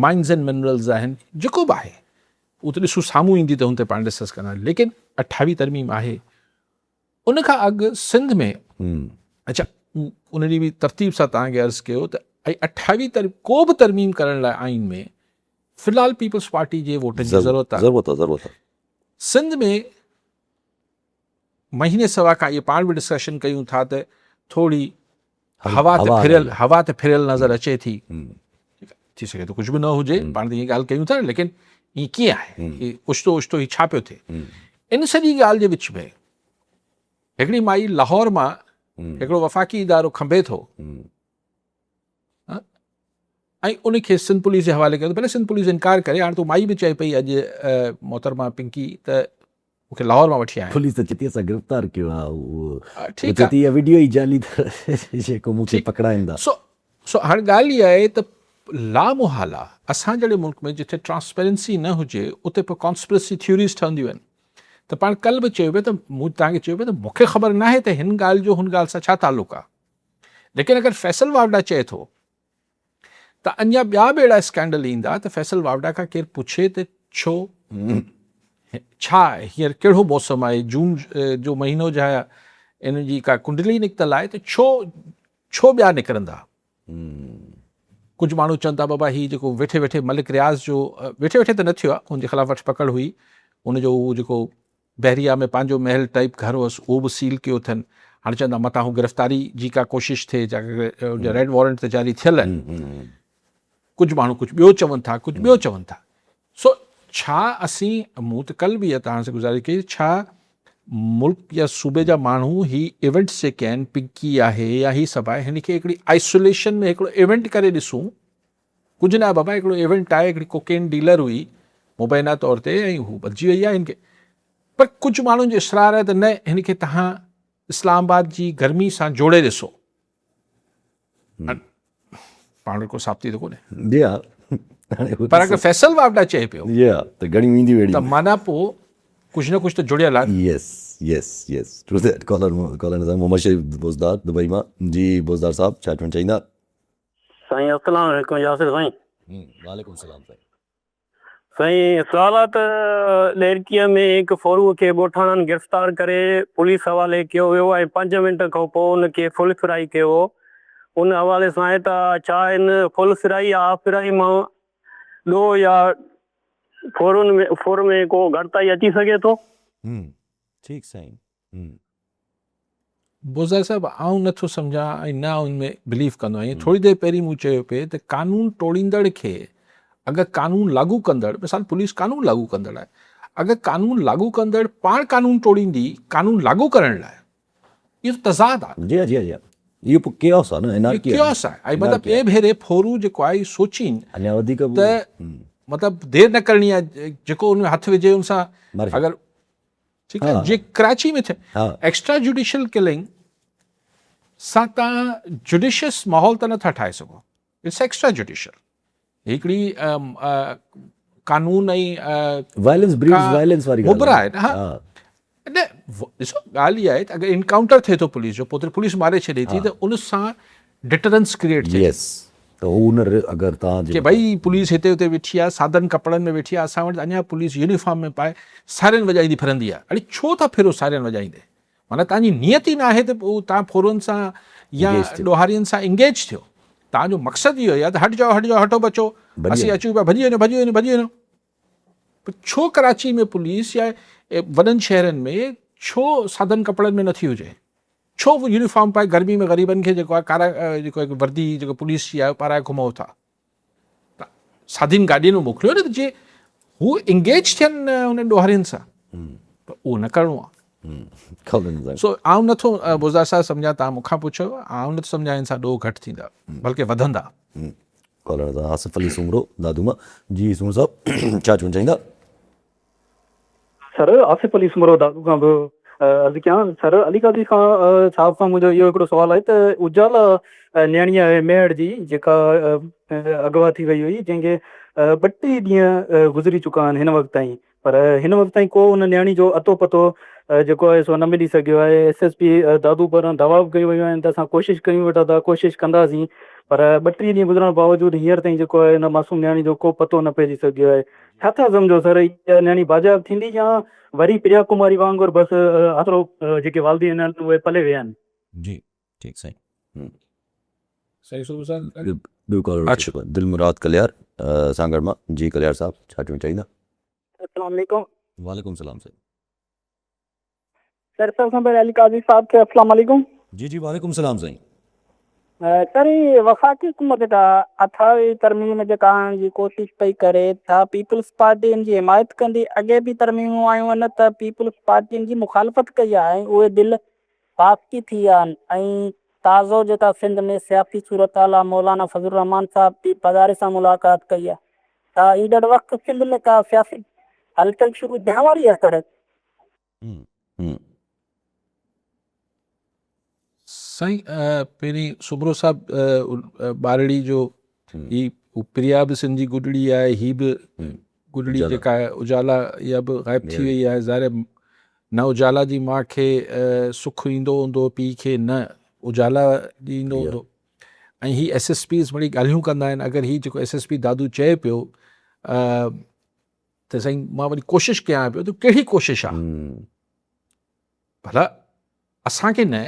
Speaker 2: مائنز اينڊ منرلز آهن جيڪو به آهي اهو ته ڏسو سامهون ايندي ته ان تي پاڻ ڊسڪس ڪندا ليڪن اٺاويهه ترميم آهي ان کان اڳ سنڌ ۾ اچا ان جي به ترتيب سان توهان کي عرض ڪيو ته ۽ اٺاويهه تر ڪو به ترميم ڪرڻ لاء آئين ۾ في الحال پيپلز پارٽي جي ووٽن جي ضرورت آهي
Speaker 1: ضرورت آهي ضرورت آهي
Speaker 2: سنڌ ۾ مهيني سوا کان اهي پاڻ به ڊسڪشن ڪيون ٿا ته ٿوري هوا ته ڦريل هوا ته ڦريل نظر اچي ٿي ٿي سگهي ٿو ڪجهه به نه هجي پاڻ ته ائين ڳالهه ڪيون ٿا ليڪن ائين ڪيئن آهي اوچتو اوچتو هي ڇا پيو ٿئي ان سڄي ڳالهه جي وچ ۾ هڪڙي مائي لاهور مان هڪڙو وفاقي ادارو کنڀي ٿو ۽ ان کي سنڌ پوليس جي حوالي ڪيو ڀلي سنڌ پوليس انڪار ڪري هاڻي تو مائي به چئي پئي اڄ محترمه پنڪي ته مون کي لاهور مان وٺي آيا آهن.
Speaker 1: پوليس ته چتي سان گرفتار ڪيو آ اهو ٺيڪ آ چتي اها وڊيو ئي جعلي ته جيڪو مون کي پڪڙائيندا.
Speaker 2: سو سو هاڻي ڳالهه اها آهي ته لامحاله اسان جهڙي ملڪ ۾ جتي ٽرانسپيرنسي نه هجي اتي پوء ڪانسپرسي ٿيوريز ٺهنديون آهن ته پاڻ ڪلهه به چيو پيو ته مون توهان کي چيو پيو ته مون کي خبر ناهي ته هن ڳالهه جو هن ڳالهه سان ڇا تعلق آ ليڪن اگر فيصل واوڊا چئي ٿو ته اڃا ٻيا به اهڙا اسڪينڊل ايندا ته فيصل واوڊا کان ڪير پڇي ته ڇو ڇا هينئر ڪهڙو موسم آهي جون جو مهينو جا ان جي ڪا ڪنڊلي نڪتل آهي ته ڇو ڇو ٻيا نڪرندا ڪجهه ماڻهو چون ٿا بابا هي جيڪو ويٺي ويٺي ملڪ رياض جو ويٺي ويٺي ته نه ٿيو آهي ان جي خلاف وٺ پڪڙ هئي ان جو هو جيڪو بحريا ۾ پنهنجو محل ٽائيپ گهر هئس اهو به سيل ڪيو اٿن. هاڻي چون ٿا متان هو گرفتاري جي ڪا ڪوشش ٿئي جا ريڊ وارنٽ ته جاري ٿيل آهن. ڪجهه ماڻهو ڪجهه ٻيو چون ٿا ڪجهه ٻيو چون ٿا. سو ڇا اسين مون ته ڪلهه به اها توهان سان گذارش ڪئي ڇا ملڪ يا صوبي جا ماڻهو هي ايونٽس جيڪي آهن پنڪي آهي يا هي سڀ آهي هن کي هڪڙي آئسوليشن ۾ هڪڙو ايونٽ ڪري ڏسون ڪجهه نه آهي بابا هڪڙو ايونٽ آهي هڪڙي ڪوڪين ڊيلر هئي مبينا طور تي ۽ هو بدجي وئي آهي هن کي پر ڪجهه ماڻهن جو اصرار آهي ته نه هن کي تهان اسلام آباد جي گرمي سان جوڙي ڏسو پاڻ ڪو ثابتي ته ڪونهي
Speaker 1: جي ها
Speaker 2: پر اگر فيصل واوڊا چئي پيو
Speaker 1: جي ها ته گهڻيون اينديون اهڙيون
Speaker 2: ته معنيٰ پوء ڪجهه نه ڪجهه ته جڙيل آهي
Speaker 1: yes yes yes true that caller caller Muhammad Sharif Bozdar Dubai مان جي بوزدار صاحب ڇا چوڻ چاهيندا
Speaker 6: سائين السلام عليڪم ياسر سائين.
Speaker 1: وعليڪم السلام سائين.
Speaker 6: سائين سوال آ ته ڏهرڪيء ۾ هڪ ڦورو کي ڳوٺاڻن گرفتار ڪري پوليس حوالي ڪيو ويو ۽ پنج منٽ کان پوء ان کي فل فرائي ڪيو ويو ان حوالي سان آهي ته ڇا ان فل فرائي يا هاف فرائي مان ڏوهه يا ڦورن ۾ ڦر ۾ ڪو گهٽتائي اچي سگهي ٿو؟
Speaker 1: ٺيڪ سائين.
Speaker 2: بوزدار صاحب آئون نه ٿو سمجهان ۽ نه آئون ان ۾ بليف ڪندو آهيان ٿوري دير پهرين مون چيو پئي ته قانون ٽوڙيندڙ کي اگر قانون لاڳو ڪندڙ مثال پوليس قانون لاڳو ڪندڙ آهي اگر قانون لاڳو ڪندڙ پاڻ قانون ٽوڙيندي قانون لاڳو ڪرڻ لاء اهو ته تضاد آهي.
Speaker 1: جي ها جي ها جي ها اهو پوء ڪيوس آهي نه انارڪي آهي.
Speaker 2: ڪيوس آهي ۽ مطلب ٻئي ڀيري ڦورو جيڪو آهي سوچين
Speaker 1: اڃا وڌيڪ
Speaker 2: ته مطلب دير نه ڪرڻي آهي جيڪو ان ۾ هٿ وجهي ان سان اگر ٺيڪ آهي جي ڪراچي ۾ ٿئي ايڪسٽرا جوڊيشل ڪلنگ سان تان جوڊيشس ماحول ته نٿا ٺاهي سگهو it's extra judicial هڪڙي قانون ۽
Speaker 1: وائلنس بريڊز وائلنس واري
Speaker 2: ڳالهه مبرا آهي نه ها نه ڏسو ڳالهه اها آهي ته اگر انڪائونٽر ٿئي ٿو پوليس جو پوء پوليس ماري ڇڏي ٿي ته ان سان ڊٽرنس ڪريئيٽ ٿئي
Speaker 1: يس ته هو ان اگر توهان جي
Speaker 2: ڪي ڀئي پوليس هتي هتي ويٺي آهي سادن ڪپڙن ۾ ويٺي آهي اسان وٽ اڃا پوليس يونيفارم ۾ پائي سائرن وڄائيندي ڦرندي آهي اڙي ڇو ٿا ڦرو سائرن وڄائيندي معنيٰ توهان جي نيت ئي ناهي ته توهان ڦورن سان يا ڏوهارين سان انگيج ٿيو توهان جو مقصد اهو ئي آهي ته هٽ جائو هٽ جائو هٽو بچو اسين اچون پيا ڀڄي وڃو ڀڄي وڃو ڀڄي وڃو پر ڇو ڪراچي ۾ پوليس يا وڏن شهرن ۾ ڇو سادن ڪپڙن ۾ نٿي هجي ڇو يونيفارم پائي گرمي ۾ غريبن کي جيڪو آهي ڪارا جيڪو هڪ وردي جيڪو پوليس جي آهي پارائي گهمو ٿا سادين گاڏين ۾ موڪليو نه ته جي هو انگيج ٿين انهن ڏوهارين سان پر اهو نه ڪرڻو آهي سو آئون نٿو بوزدار صاحب سمجهان تان مون کان پڇو آئون نٿو سمجهان ان سان ڏوهه گهٽ ٿيندا بلڪه وڌندا.
Speaker 1: ڪالر سان آصف علي سومرو دادو مان جي سومرو صاحب ڇا چوڻ چاهيندا.
Speaker 7: سر آصف علي سومرو دادو کان پيو عرض ڪيان سر علي قاضي خان صاحب کان منهنجو اهو هڪڙو سوال آهي ته اجالا نياڻي آهي ميهڙ جي جيڪا اغوا ٿي وئي هئي جنهن کي 32 ڏينهن گذري چڪا آهن هن وقت تائين پر هن وقت تائين ڪو ان نياڻي جو اتو پتو جيڪو آهي سو نه ملي سگهيو آهي ايس ايس پي دادو پاران دعويٰ به ڪيون ويون آهن ته اسان ڪوشش ڪيون ويٺا ٿا ڪوشش ڪنداسين پر 32 ڏينهن گذرڻ باوجود هينئر تائين جيڪو آهي ان معصوم نياڻي جو ڪو پتو نه پئجي سگهيو آهي ڇا ٿا سمجهو سر اها نياڻي بازياب ٿيندي يا وري پريا ڪماري وانگر بس آسرو جيڪي والدين آهن اهي پلي ويا آهن.
Speaker 1: جي ٺيڪ سائين.
Speaker 2: سائين صوبه صاحب
Speaker 1: ٻيو ڪالر اچي چڪو آهي دل مراد ڪليار سانگهڙ مان جي ڪليار صاحب ڇا چوڻ چاهيندا.
Speaker 8: السلام عليڪم.
Speaker 1: وعليڪم السلام سائين.
Speaker 8: سر سڀ کان پهريان علي قاضي صاحب کي السلام عليڪم.
Speaker 1: جي جي وعليڪم السلام سائين.
Speaker 8: سر هي وفاقي حڪومت جيڪا اٺاويهين ترميم جيڪا آڻڻ جي ڪوشش پئي ڪري ڇا پيپلز پارٽي ان جي حمايت ڪندي اڳي به ترميمون آيون آهن ته پيپلز پارٽي ان جي مخالفت ڪئي آهي ۽ اهي بل پاس به ٿي ويا آهن ۽ تازو جيڪا سنڌ ۾ سياسي صورتحال آهي مولانا فضل الرحمان صاحب به پگهاري سان ملاقات ڪئي آهي ڇا ايندڙ وقت سنڌ ۾ ڪا سياسي هلچل شروع ٿيڻ واري آهي سر.
Speaker 2: سائين پهرين سومرو صاحب ٻارڙي جو هي پريا به سنڌ جي گڏڙي آهي هي به گڏڙي جيڪا آهي اجالا اها به غائب ٿي وئي آهي ظاهر نه اجالا جي ماء کي سک ايندو هوندو پيء کي نه اجالا جي ايندو هوندو ۽ هي ايس ايس پيز مڙئي ڳالهيون ڪندا آهن اگر هي جيڪو ايس ايس پي دادو چئي پيو ته سائين مان وري ڪوشش ڪيان پيو ته ڪهڙي ڪوشش آ ڀلا اسان کي نه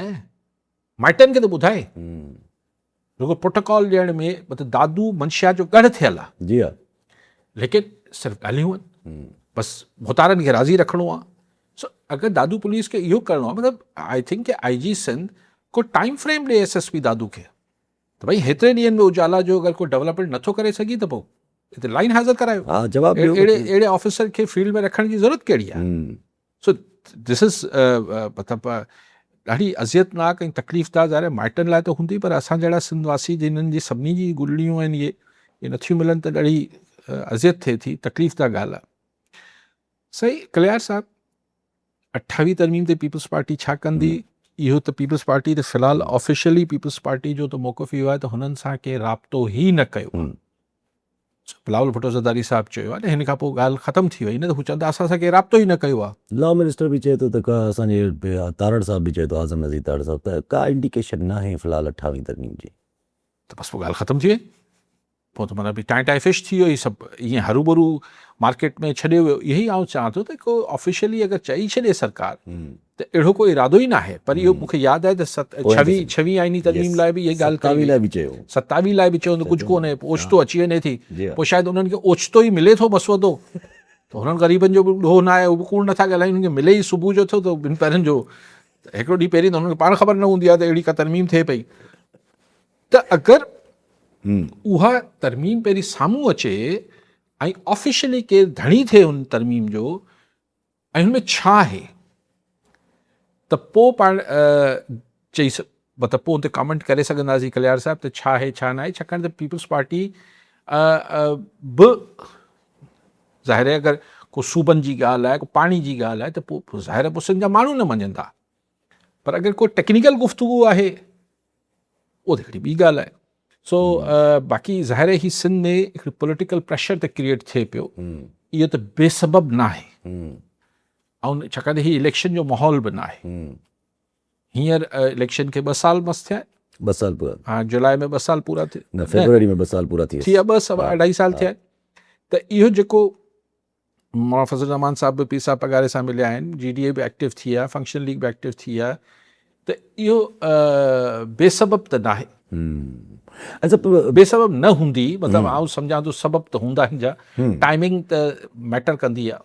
Speaker 2: مائٽن کي ته ٻڌائي رڳو پروٽوڪول ڏيڻ ۾ مطلب دادو منشيات جو ڳڙهه ٿيل آ
Speaker 1: جي ها
Speaker 2: ليڪن صرف ڳالهيون آهن بس ڀوتارن کي راضي رکڻو آ سو اگر دادو پوليس کي اهو ڪرڻو آ مطلب I think آئي جي سنڌ ڪو ٽائيم فريم ڏي ايس ايس پي دادو کي ته ڀئي هيتري ڏينهن ۾ اجالا جو اگر ڪو ڊولپمينٽ نٿو ڪري سگهي ته پوء هتي لائين حاضر ڪرايو.
Speaker 1: ها جواب ڏيو.
Speaker 2: اهڙي اهڙي آفيسر کي فيلڊ ۾ رکڻ جي ضرورت ڪهڙي آهي. سو دس از مطلب ڏاڍي اذيتناڪ ۽ تڪليف ده ظاهر آهي مائٽن لاء ته هوندي پر اسان جهڙا سنڌ واسي جنھن جي سڀني جي گلڙيون آهن اهي اهي نٿيون ملن ته ڏاڍي اذيت ٿئي ٿي تڪليف ده ڳالهه آهي. سائين ڪليار صاحب اٺاويهه ترميم تي پيپلز پارٽي ڇا ڪندي اهو ته پيپلز پارٽي ته في الحال آفيشلي پيپلز پارٽي جو ته موقف اهو آهي ته هنن سان ڪنهن رابطو ئي نه ڪيو بلاول ڀٽو زرداري صاحب چيو آهي نه هن کان پوء ڳالهه ختم ٿي وئي نه ته هو چوندا اسان سان ڪنهن رابطو ئي نه ڪيو آهي.
Speaker 1: لا منسٽر به چئي ٿو ته ڪا اسان جي تارڙ صاحب به چئي ٿو اعظم نذير تارڙ صاحب ته ڪا انڊيڪيشن ناهي في الحال اٺاويهه ترميم جي.
Speaker 2: ته بس پوء ڳالهه ختم ٿي وئي. پوء ته معنيٰ ٽائين ٽائين فش ٿي ويو هي سڀ ائين هروڀرو مارڪيٽ ۾ ڇڏيو ويو اهي ئي آئون چوان ٿو ته ڪو آفيشلي اگر چئي ڇڏي سرڪار ته اهڙو ڪو ارادو ئي ناهي پر اهو مون کي ياد آهي ته ست ڇويهه ڇويهه آئيني ترميم لاء به اهي ڳالهه ڪئي وئي ستاويهه لاء به چيو ته ڪجهه ڪونهي پوء اوچتو اچي وڃي ٿي پوء شايد انهن کي اوچتو ئي ملي ٿو مسودو ته هنن غريبن جو به ڏوهه ناهي هو به ڪوڙ نٿا ڳالهائين هنن کي ملي ئي صبح جو ٿو ته ٻن پهرن جو هڪڙو ڏينهن پهرين ته هنن کي پاڻ خبر نه هوندي آهي ته اهڙي ڪا ترميم ٿئي پئي ته اگر اها ترميم پهرين سامهون اچي ۽ آفيشلي ڪير ڌڻي ٿئي ان ترميم جو ۽ هن ۾ ڇا آهي ته پوء پاڻ چئي مطلب پوء ان تي ڪامينٽ ڪري سگهنداسين ڪليار صاحب ته ڇا آهي ڇا ناهي ڇاڪاڻ ته پيپلز پارٽي به ظاهر آهي اگر ڪو صوبن جي ڳالهه آهي ڪو پاڻي جي ڳالهه آهي ته پوء ظاهر آهي پوء سنڌ جا ماڻهو نه مڃندا پر اگر ڪو ٽيڪنيڪل گفتگو آهي اهو ته هڪڙي ٻي ڳالهه آهي سو باقي ظاهر آهي هي سنڌ ۾ هڪڙي پوليٽيڪل پريشر ته ڪريئيٽ ٿئي پيو اهو ته بي سبب ناهي ۽ ڇاڪاڻ ته هي اليڪشن جو ماحول به ناهي هينئر اليڪشن کي ٻه سال مس ٿيا.
Speaker 1: ٻه سال پورا.
Speaker 2: ها جولاء ۾ ٻه سال پورا ٿي.
Speaker 1: نه فيبروري ۾ ٻه سال پورا ٿي
Speaker 2: ويا. ٻه سوا اڍائي سال ٿيا آهن ته اهو جيڪو مولانا فضل الرحمان صاحب به پير صاحب پگهاري سان مليا آهن، جي ڊي اي به ايڪٽو ٿي آهي، فنڪشنل ليگ به ايڪٽو ٿي آهي ته اهو بي سبب ته ناهي. بي سبب نه هوندي مطلب آئون سمجهان ٿو سبب ته هوندا آهن جا ٽائمنگ ته ميٽر ڪندي آهي.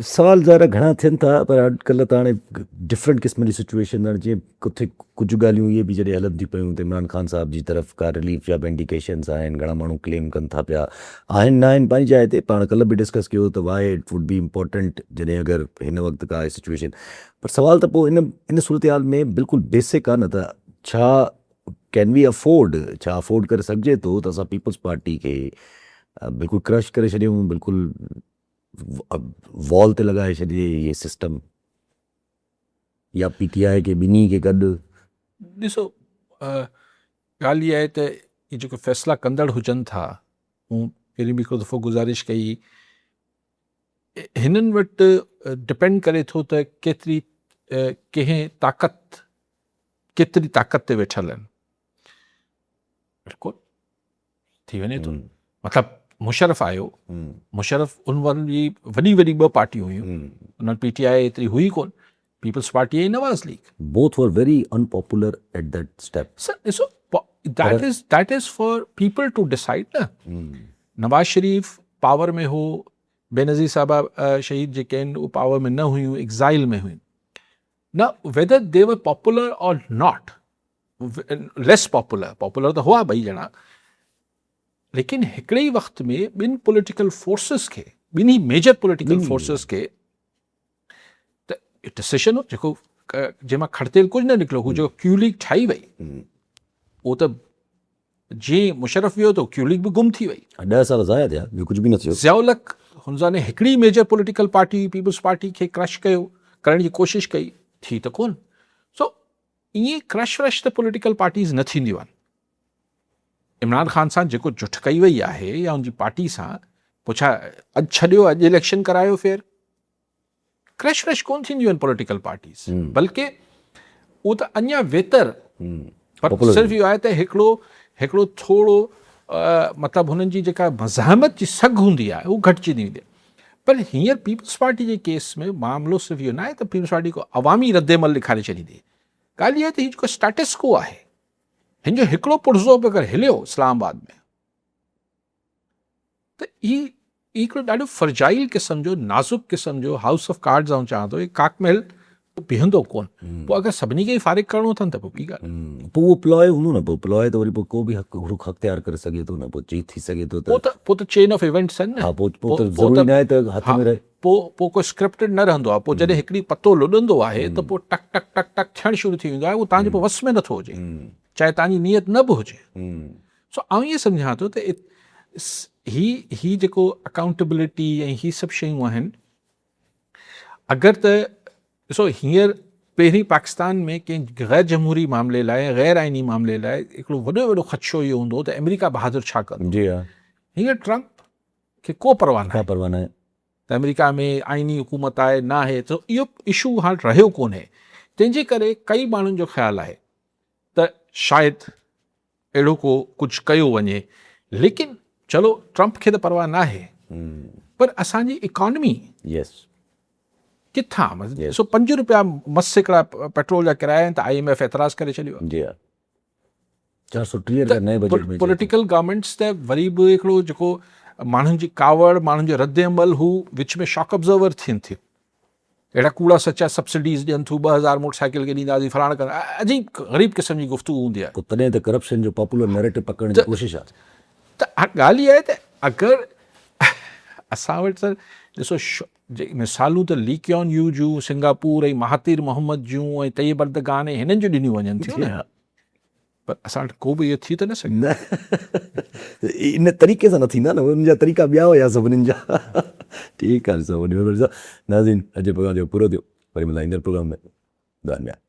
Speaker 1: سوال ظاهر آهي گهڻا ٿين ٿا پر اڄڪلهه ته هاڻي ڊفرنٽ قسم جي سچويشن هاڻي جيئن ڪٿي ڪجهه ڳالهيون اهي به جڏهن هلن ٿيون پيون ته عمران خان صاحب جي طرف ڪا رليف جا به انڊيڪيشنز آهن گهڻا ماڻهو ڪليم ڪن ٿا پيا آهن نه آهن پنهنجي جاء تي پاڻ ڪلهه به ڊسڪس ڪيو ته why it would be important جڏهن اگر هن وقت ڪا سچويشن پر سوال ته پوء ان ان صورتحال ۾ بلڪل بيسڪ آهي نه ته ڇا ڪين وي افورڊ ڇا افورڊ ڪري سگهجي ٿو ته اسان پيپلز پارٽي کي بلڪل ڪرش ڪري ڇڏيون بلڪل وال تي لڳائي ڇڏجي هي سسٽم يا پي ٽي آء کي ٻنهي کي گڏ.
Speaker 2: ڏسو ڳالهه اها آهي ته هي جيڪو فيصلا ڪندڙ هجن ٿا مون پهرين به هڪڙو دفعو گذارش ڪئي هنن وٽ ڊپينڊ ڪري ٿو ته ڪيتري ڪنهن طاقت ڪيتري طاقت تي ويٺل آهن بلڪل ٿي وڃي ٿو مطلب مشرف آيو مشرف ان وقت جي وڏي وڏي ٻه پارٽيون هيون ان پي ٽي آء ايتري هئي ڪون Peoples Party ۽ Nawaz League
Speaker 1: both were very unpopular at that step.
Speaker 2: Sir ڏسو that is that is for people to decide نه نواز شريف پاور ۾ هو بينظير صاحبه شهيد جيڪي آهن اهي پاور ۾ نه هيون ايگزائل ۾ هيون نه whether they were popular or not less popular popular ته هئا ٻئي ڄڻا ليڪن هڪڙي ئي وقت ۾ ٻن پوليٽيڪل فورسز کي ٻنهي ميجر پوليٽيڪل فورسز کي ته ڊسيشن هو جيڪو جنهن مان کڙتيل ڪجهه نه نڪلو هو جيڪو ڪيو ليگ ٺاهي وئي اهو ته جيئن مشرف ويو ته ڪيو ليگ به گم ٿي وئي.
Speaker 1: ڏهه سال ضايع ٿيا ٻيو ڪجهه به نه ٿيو.
Speaker 2: ضياء الحق هن زماني هڪڙي major political party peoples party کي ڪرش ڪيو ڪرڻ جي ڪوشش ڪئي ٿي ته ڪون سو ائين ڪرش ورش ته پوليٽيڪل پارٽيز نه ٿينديون آهن عمران خان سان جيڪو جٺ ڪئي وئي آهي يا ان جي پارٽي سان پوء ڇا اڄ ڇڏيو اڄ اليڪشن ڪرايو فيئر ڪرش ورش ڪون ٿينديون آهن پوليٽيڪل پارٽيز بلڪه اهو ته اڃا ويتر پر صرف اهو آهي ته هڪڙو هڪڙو ٿورو مطلب هنن جي جيڪا مزاحمت جي سگهه هوندي آهي اهو گهٽجندي ويندي آهي پر هينئر پيپلز پارٽي جي ڪيس ۾ معاملو صرف اهو نه آهي ته پيپلز پارٽي ڪو عوامي رد عمل ڏيکاري ڇڏيندي ڳالهه اها آهي ته هي جيڪو اسٽيٽس ڪو آهي هن جو هڪڙو پرزو به اگر هليو اسلام آباد ۾ ته هي هڪڙو ڏاڍو فرجائل قسم جو نازڪ قسم جو هائوس آف ڪارڊز آئون چوان ٿو هي ڪاڪ محل بيهندو ڪون پوء اگر سڀني کي ئي فارغ ڪرڻو اٿن ته پوء ٻي ڳالهه.
Speaker 1: پوء اهو پلاء هوندو نه پوء پلاء ته وري پوء ڪو به حق رخ اختيار ڪري سگهي ٿو نه پوء چي ٿي سگهي ٿو ته.
Speaker 2: پوء ته چين آف ايونٽس آهن نه.
Speaker 1: ها پوء پوء ته ضروري ناهي ته هٿ ۾ رهي.
Speaker 2: پوء پوء ڪو اسڪرپٽيڊ نه رهندو آهي پوء جڏهن هڪڙي پتو لڏندو آهي ته پوء ٽڪ ٽڪ ٽڪ ٽڪ ٿيڻ شروع ٿي ويندو آهي اهو توهان جي پوء وس ۾ نٿو هجي چاهي توهان جي نيت نه به هجي. سو آئون ائين سمجهان ٿو ته هي هي جيڪو اڪائونٽيبلٽي ۽ هي سڀ شيون آهن اگر ته ڏسو هينئر پهرين پاڪستان ۾ ڪنهن غير جمهوري معاملي لاء غير آئيني معاملي لاء هڪڙو وڏو وڏو خدشو اهو هوندو هو ته آمريڪا بهادر ڇا ڪندو
Speaker 1: جي ها
Speaker 2: هينئر ٽرمپ کي ڪو پرواهه
Speaker 1: ناهي پرواهه ناهي
Speaker 2: ته آمريڪا ۾ آئيني حڪومت آهي نه آهي ته اهو اشو هاڻ رهيو ڪونهي تنهن جي ڪري ڪئي ماڻهن جو خيال آهي ته شايد اهڙو ڪو ڪجهه ڪيو وڃي ليڪن چلو ٽرمپ کي ته پرواهه ناهي پر اسان جي اڪانومي
Speaker 1: يس
Speaker 2: ڪٿان ڏسو 5 روپيا مس هڪڙا پيٽرول جا ڪرايا آهن ته I M F اعتراض ڪري ڇڏيو
Speaker 1: جي ها 430 روپيا نئين بجيٽ ۾
Speaker 2: پوليٽيڪل گورنمينٽس ته وري به هڪڙو جيڪو ماڻهن جي ڪاوڙ ماڻهن جو رد عمل هو وچ ۾ شاڪ ابزرور ٿين ٿيون اهڙا ڪوڙا سچا سبسڊيز ڏين ٿو 2000 موٽر سائيڪل کي ڏينداسين فلاڻ ڪندا عجيب غريب قسم جي گفتگو هوندي آهي.
Speaker 1: پوء تڏهن ته ڪرپشن جو پاپولر نيريٽو پڪڙڻ جي ڪوشش آهي.
Speaker 2: ته ڳالهه اها آهي ته اگر اسان وٽ ته ڏسو مثالون ته لي ڪيون يو جون سنگاپور ۽ مهاتير محمد جون ۽ طيب اردگان ۽ هنن جون ڏنيون وڃن ٿيون نه. پر اسان وٽ ڪو به اهو ٿي ته نه سگهيو.
Speaker 1: نه ان طريقي سان نه ٿيندا نه انهن جا طريقا ٻيا هيا سڀني جا. ٺيڪ آهي سو وڏي مهرباني صاحب. ناظرين اڄ جو پروگرام جو پورو ٿيو وري ملندا ايندڙ پروگرام ۾ دعائن ۾ ياد.